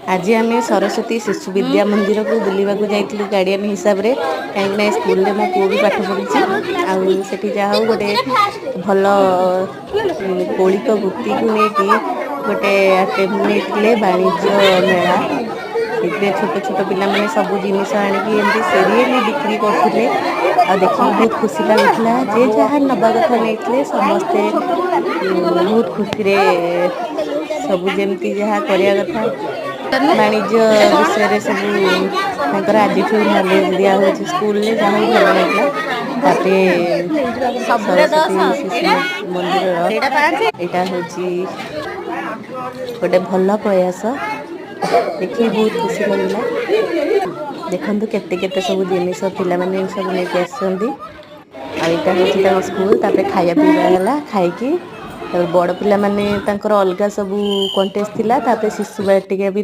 ଆଜି ଆମେ ସରସ୍ୱତୀ ଶିଶୁ ବିଦ୍ୟା ମନ୍ଦିରକୁ ବୁଲିବାକୁ ଯାଇଥିଲୁ ଗାର୍ଡ଼ିଆନ୍ ହିସାବରେ, କାହିଁକିନା ଏ ସ୍କୁଲରେ ମୋ ପୁଅ ବି ପାଠ ପଢ଼ୁଛି। ଆଉ ସେଠି ଯାହା ହଉ, ଗୋଟେ ଭଲ କୌଳିକ ବୃତ୍ତିକୁ ନେଇକି ଗୋଟେ ଆଟେମ୍ପ ନେଇଥିଲେ ବାଣିଜ୍ୟ ମେଳା। ସେଥିରେ ଛୋଟ ଛୋଟ ପିଲାମାନେ ସବୁ ଜିନିଷ ଆଣିକି ଏମିତି ସିରିଏଲି ବିକ୍ରି କରୁଥିଲେ ଆଉ ଦେଖିକି ବହୁତ ଖୁସି ଲାଗୁଥିଲା। ଯିଏ ଯାହା ନେବା କଥା ନେଇଥିଲେ। ସମସ୍ତେ ବହୁତ ଖୁସିରେ ସବୁ ଯେମିତି ଯାହା କରିବା କଥା, ବାଣିଜ୍ୟ ବିଷୟରେ ସବୁ ତାଙ୍କର ଆଜିଠୁ ନଲେଜ ଦିଆହେଉଛି ସ୍କୁଲରେ। ଯାହା ହଉ, ଭଲ ଲାଗିଲା। ତାପରେ ସରସ୍ୱତୀ ଶିଶୁ ମନ୍ଦିରର ଏଇଟା ହେଉଛି ଗୋଟେ ଭଲ ପ୍ରୟାସ। ଦେଖିକି ବହୁତ ଖୁସି ଲାଗିଲା। ଦେଖନ୍ତୁ, କେତେ କେତେ ସବୁ ଜିନିଷ ପିଲାମାନେ ସବୁ ନେଇକି ଆସିଛନ୍ତି। ଆଉ ଏଇଟା ହେଉଛି ତାଙ୍କ ସ୍କୁଲ। ତାପରେ ଖାଇବା ପିଇବା ହେଲା। ଖାଇକି ତାପରେ ବଡ଼ ପିଲାମାନେ ତାଙ୍କର ଅଲଗା ସବୁ କଣ୍ଟେଷ୍ଟ ଥିଲା। ତାପରେ ଶିଶୁ ବାଟିକା ବି